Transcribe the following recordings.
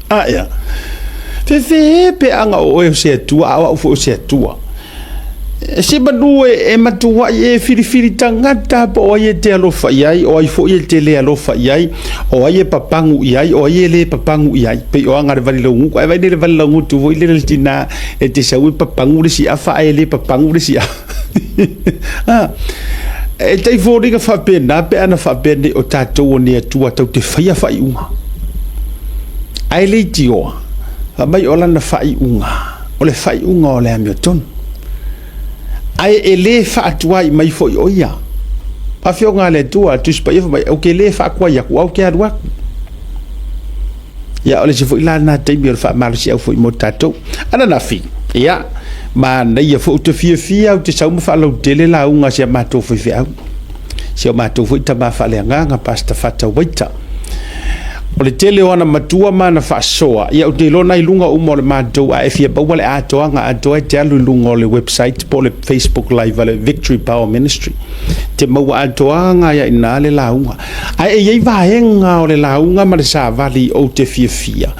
A ea. Fefe pe a na o oe o se Atua, a o au foi o se Atua. Se manu e matuai e filifili tagata po o ai e te alofa i ai, o ai foi e te le alofa i ai, o ai e papagu i ai, o ai e le papagu i ai. Pei o aga le vali laugutu. Ae vaai nei le vali laugutu foi lele le tina e te sau e papagu le isi afa ae le papagu le isi afa. Ah, e tai foliga faapena pe ana faapea nei o tatou o ni Atua tatou te faia faaiuga. Ae leitioa, fai mai o lana faaiuga, o le faaiuga o le amiotonu. Ae e le faatuai mai foi o ia. Afioga a le Atua, Tusi Paia fai mai, ou te le faatuai atu, au te alu atu. Ia, o le isi foi la lena taimi o le faamalosiau foi mo tatou. Ananafi, ia, manaia foi, ou te fiafia ou te sau ma faalautele lauga a si a matou faifeau, si o matou foi tama faaleagaga, Pastor Fata Waita. O le tele o ana matua ma ana faasoa, ia ou te iloa na i luga uma o le matou, a e fia maua le atoaga atoa e te alu i luga o le website po o le Facebook Live a le Victory Power Ministry. Te maua atoaga ai i ina le lauga. Ae e i ai vaega o le lauga ma le savali ou te fiafia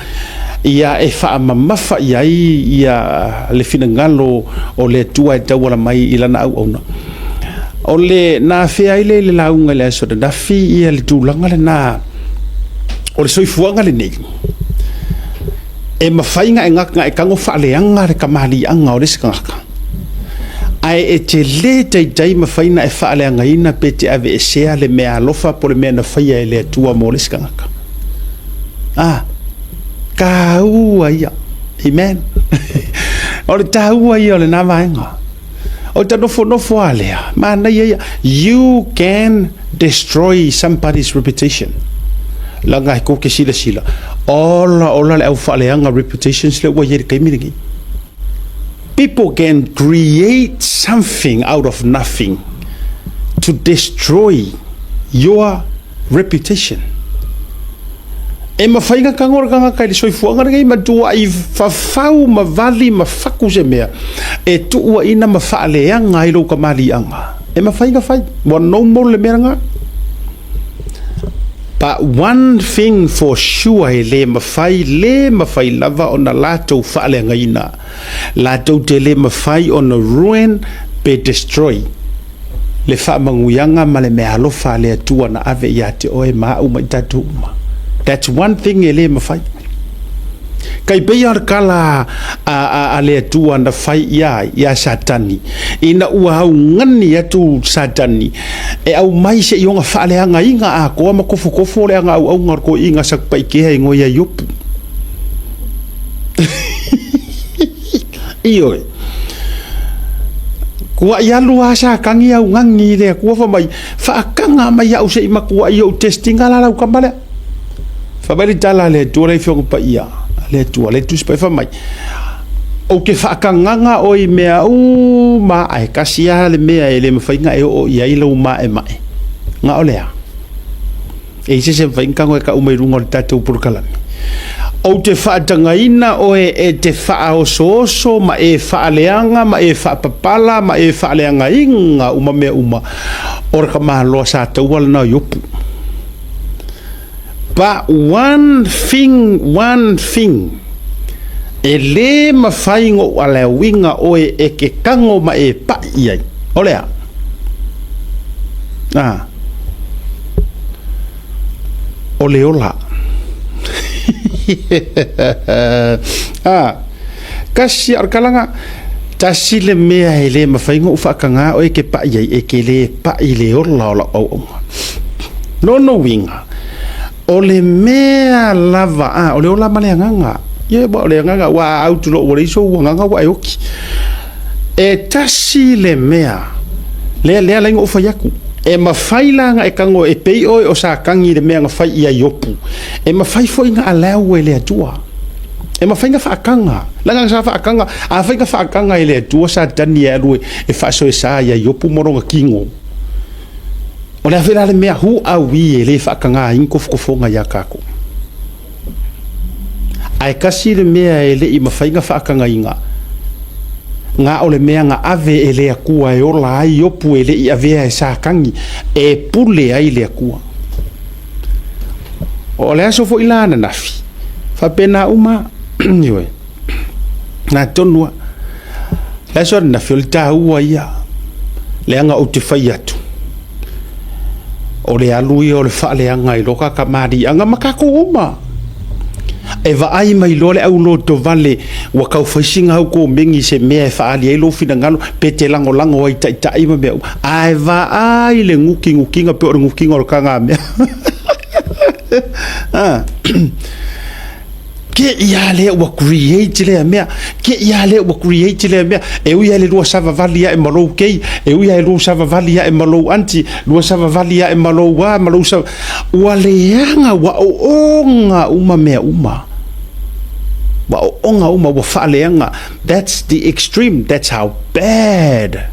ia e faamamafa i ai ia le finagalo o le Atua e tauala mai i lana auauna. O le na afea ai lea i le lauga i le aso ananafi ia le tulaga lena o le soifuaga lenei. E mafai na e na e tago faaleaga le kamaliaga o le isi tagata, ae e te le taitai mafai na e faaleagaina pe te aveesea le meaalofa po o le mea na faia e le Atua mo le isi tagata. Ah, taua ia. Amen. O le taua ia o lena vaega. O ta nofonofo a lea, manaia ia. You can destroy somebody's reputation. Laga e kou ke silasila. Ola, ola le au faaleaga reputations le ua i ai le taimi lenei. People can create something out of nothing to destroy your reputation. E mafai na tago le tagata i le soifuaga lenei matua i fafau ma vali ma faku se mea e tuuaina ma faaleaga ai lou kamaliaga. E mafai na fai. Ua normal le mea lena. But one thing for sure e le mafai, le mafai lava ona latou faaleagaina. Latou te le mafai ona ruin pe destroy le faamanuiaga ma le meaalofa a le Atua na ave ia te oe ma au ma i tatou uma. That's one thing e le mafai. Kai pei o le kala a le Atua na fai ia ai, ia Satani, ina ua augani atu Satani, e aumai se i ona faaleagaina atoa ma kofokofo le aga auauga o le toeaina Satupaikea i ngoe ia Iopu. Ioe. Kuai alu a Satani augani i le Atua fai mai, faataga mai au se i matuai ou testinga la lau tama lea. Fai mai le tala a le Atua le Afioga Paia, a le Atua, le Tusi Paia, fai mai, ou te faatagaga oe i mea uma, ae tasi lava le mea e le mafai ona e oo i ai lou maemae, na o le a? E i se se mafai ona tago e tau mai luga o le tatou polokalame. Ou te faatagaina oe e te faaosooso ma e faaleaga ma e faapapala ma e faaleagaina uma mea uma o le tamaloa sa taua lena o Iopu. But one thing, one thing, e le mafai ona ou alauina oe e ke tago ma e paʻi i ai. O le a? Ah. O le ola. Ah. Kasi o le kalaga, tasi le mea e le mafai ona ou faatagā oe e ke paʻi ai, e ke le paʻi i le ola o lau auauna. Lona uiga, o le mea lava, a, o le ola ma le agaga. Ia, aua o le agaga, aua a autu loa ua leai sou agaga ua e oki. E tasi le mea, lea, lea la ona ou fai atu, e mafai la ona e tago e pei oe o Satani i le mea na fai ia Iopu, e mafai foi ona allow e le Atua. E mafai ona faataga, leaga sa faataga, afai na faataga e le Atua Satani e alu e faasoesa ia Iopu ma lona tino. O le a foi la le mea who are we e le faataga ai ni tofotofoga ia tatou. Ae tasi le mea e le i mafai ona faatagaina, na o le mea na ave e le Atua e ola ai Iopu e le i avea e Satani e pule ai le Atua. O le aso foi la ananafi, faapena uma lava. Ioe, na tonu lava. Le aso ananafi, o le taua ia, leaga ou te fai atu, o le alu ia o le faaleaga i loka kamaliiaga ma tatou uma. E vaai mai loa le aulotovale ua tau fai sina au komeni i se mea e faaali ai lou finagalo, pe te lagolago ai i taitai ma mea uma, ae vaai le nutinutiga pei o le nutiga o le tagamea. Te i lava lea ua create lea mea, te i lava lea ua create lea mea. E ui lava i le lua savavali ae ma lou kei, e ui lava i lou savavali ae ma lou aunty, lua savavali ae ma lou a, ma lou savavali, ua leaga, ua oona uma mea uma. Ua oona uma, ua faaleaga. That's the extreme, that's how bad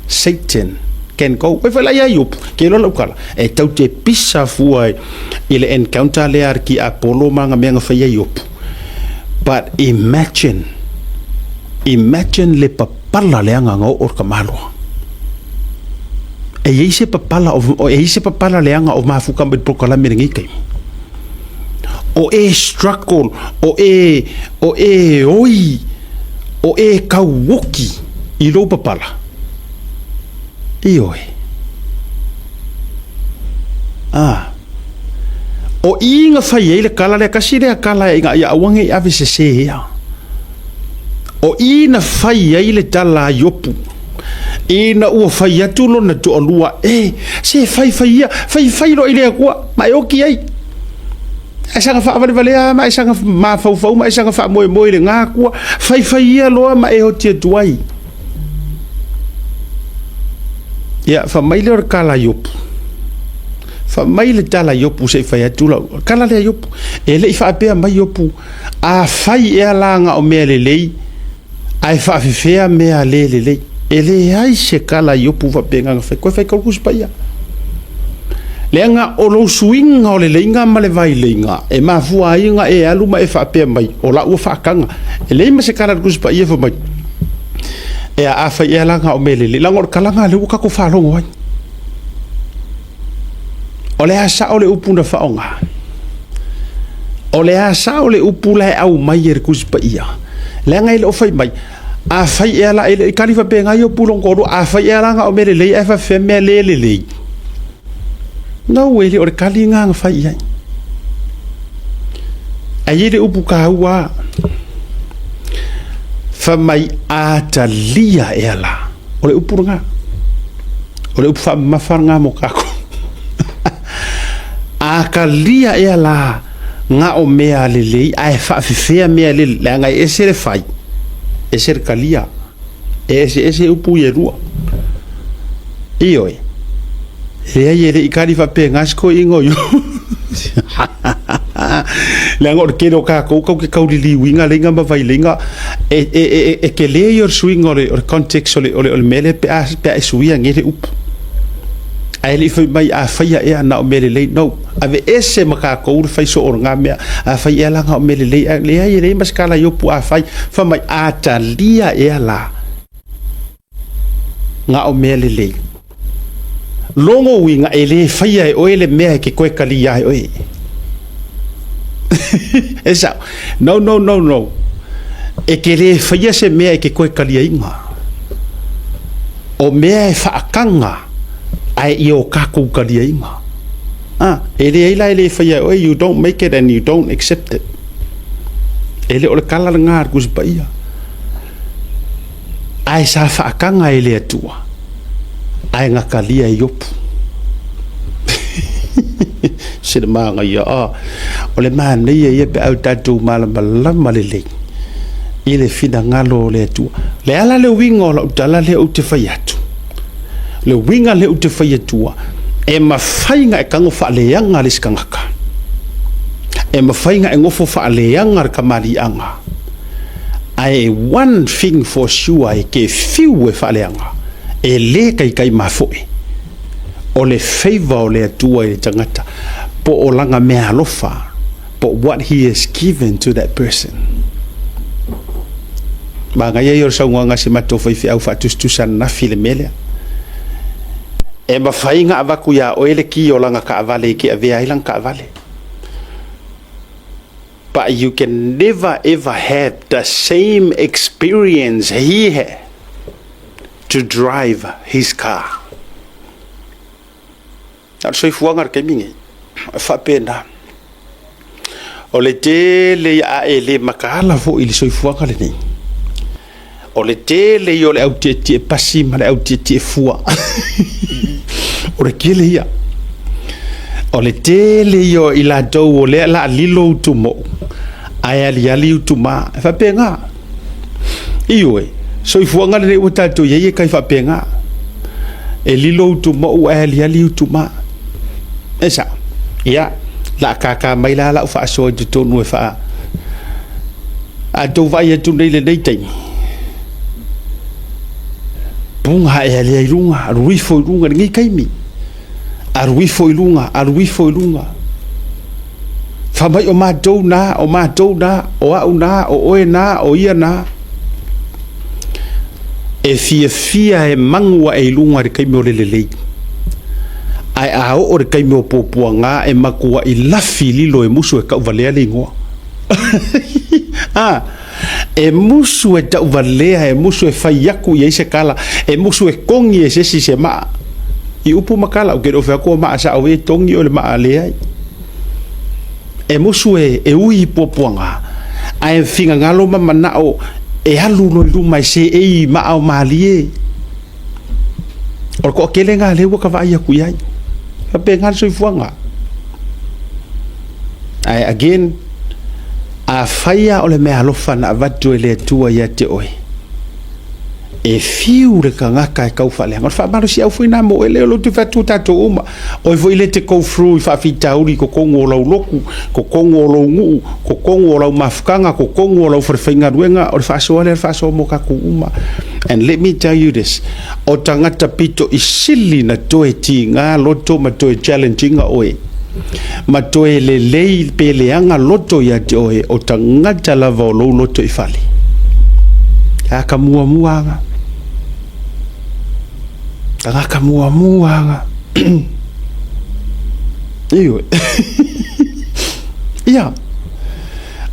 Satan can go. Oi foi la ia Iopu, ke iloa lau tala, e tau te pisa fua i le encounter lea a le tiapolo ma ana mea na faia Iopu. But imagine, imagine le papala leaga na oo le tamaloa. E i ai se papala, e i ai se papala leaga o mafuta mai le polokalame i lenei taimi. O e struggle, o e, o e oi, o e tauoki i lou papala. Ioe. A. O i na fai ai le tala lea, tasi lea tala ina ia aua ne i ave sesē ea. O i na fai ai le tala a Iopu, ina ua fai atu lona toalua, E, se fai fai ia, fai fai loa i le Atua, ma e oti ai. Ae saga faavalevalea ma e saga mafaufau ma e saga faamoemoe i lena Atua, fai fai ia loa ma e oti atu ai. Ia, fai mai lea o le tala a Iopu. Fai mai le tala a Iopu se i fai atu lau tala lea a Iopu. E le i faapea mai Iopu, afai ea la na o mea lelei, ae faafefea mea le lelei. E leai se tala a Iopu faapena na fai. Koe fai tau Tusi Paia. Leaga o lou suiga o le leiga ma le vaileiga e mafua ai ona e alu ma e faapea mai, o lau ua faataga. E leai ma se tala a le Tusi Paia fai mai, e a afai ea la na o mea lelei, leaga o le talaga lea ua tatou faalogo ai. O le a sao le upu na faaaoga? O le a sao le upu la e aumai e le Tusi Paia? Leaga e le o fai mai, afai ea la, e le i kali faapena Iopu lona toalua, afai ea la na o mea lelei ae faapefea mea le lelei? No, e le o le kali lena na fai i ai. Ae i ai le upu taua lava, fai mai a talia ea la. O le upu lena. O le upu faamamafa lena mo kākou. A talia ea la na o mea lelei ae faafefea mea le leaga e ese le fai, ese le talia. E eseese upu ia e lua. Ioe. Leai e le i kali faapena se toeaina o Iopu. Leaga o le tele o tatou tatou te tauliliuina leiga ma vaileiga e, e, e, e tele ia o le suiga o le, o le context o le, o le, o le mea lea pe a, pe a e suia nei le upu. Ae le i fai mai a faia ea na o mea lelei. No. Aveese ma tatou le fai soo o lena mea. A fai ea la na o mea lelei. Ae leai e leai ma se tala Iopu a fai. Fai mai a talia ea la na o mea lelei. Logo uiga e le faia e oe le mea e ke koe kalia ai oe. E sao. No, no, no, no. E ke le faia se mea e ke koe kaliaina. O mea e faakaga ae ia o kakou kaliaina. Ah, e leai la e le faia e oe, you don't make it and you don't accept it. E le o le kala lena a le Tusi Paia. Ae sa faakaga e le Atua, ae gatalia e Iopu. Se le manaia, ah, o le manaia ia pe a o tatou malamalama lelei i le finagalo o le Atua. Le a la le uiga o lau tala lea ou te fai atu? Le uiga lea ou te fai atua, e mafai ona e tago faaleaga le isi tagata. E mafai ona e nofo faaleaga le kamaliaga. Ae one thing for sure e te fiu e faaleaga, e le taitai mafoe. O le favour o le Atua i le tagata, po o lana meaalofa, po what he has given to that person. Manaia ia o le saunoaga a si matou faifeau faatusatusa ananafi i le mea lea. E mafai ona avatu ia oe le ki o lana taavale e te avea ai lana taavale. But you can never ever have the same experience he had to drive his car. Na o le soifuaga i le taimi lenei, e faapena. O le tele ia a e le mataala foi i le soifuaga lenei, o le tele ia o le au tietie pasi ma le au tietie fua. O le tele ia. O le tele ia o i latou o lea o le a lilo utumou, ae aliali utuma. E faapena. Ioe, soifuaga lenei ua tatou i ai e tai faapena. E lilo utumou ae aliali utuma. E sao? Ia, la mai la lau faasoa i totonu e faa... A outou vaai atu nei i lenei taimi, puga ae alea i luga, alu ifo i luga i lenei taimi. Alu ifo i luga, alu ifo i luga. Fai mai o matou na, o matou na, o au na, o oe na, o ia na. E fiafia e magu ae i luga i le taimi o le lelei. Ae a oo i le taimi o puapuaga e matuai lafi lilo e musu e tauvalea le igoa. A, e musu e tauvalea, e musu e fai atu i ai se tala, e musu e togi e se isi se maa. I upu ma tala, ou te le o fai atu o maa sao e togi o le maa leai. E musu e ui i puapuaga, ae finagalo ma manao e alu loa i luma e seei i maa o malie. O le toatele lena lea ua ta vaai atu i ai. E faapena le soifuaga. Ae again, afai lava o le meaalofa na avatu e le Atua ia te oe, e fiu le tagata e tau faaleaga. O le faamalosiau foi lena mo oe lea o lea ou te fai atu tatou uma. Oe foi lea e te go through i faafitauli i totonu o lau lotu, totonu o lou nuu, totonu o lau mafutaga, totonu o lau falefaigaluega, o le faasoa lea o le faasoa mo tatou uma. And let me tell you this, o tagata pito i sili na toe tiga loto ma toe challenge ina oe, ma toe lelei pe leaga loto ia te oe, o tagata lava o lou loto i fale. A ka muamua aga. Tagata muamua aga. Ioe. Ia.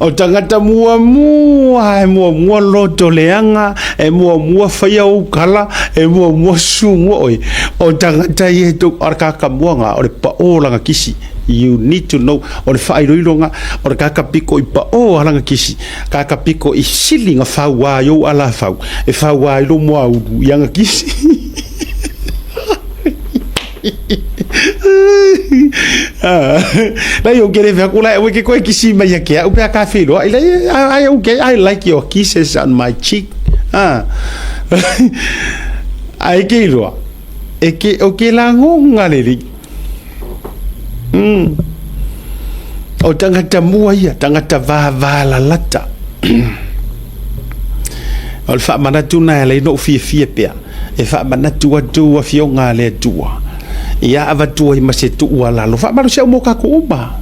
O tagata muamua e muamua loto leaga, e muamua faia ou kala, e muamua susu oe. O tagata ia e tou, o le kaka mua o le pao lana kisi. You need to know. O le faailoiloga, o le kaka piko i pao a lana kisi. Kaka piko i sili na fauā i ou alafau, e fauā i lou muaulu i ana kisi. Lai o kere fea kula e ke koe kisi mai a ke au pe a ka whenua. I, okay, I like your kisses on my cheek. Ah. Ai ke iloa. E ke, o ke langonga le li. O tangata mua ia, tangata vāvālalata. O le faamanatu na e alai noʻu fiafia pea, e faamanatu atu afioga a le Atua, ia avatua ai ma se tuualalo, faamalosi au mo kakou uma.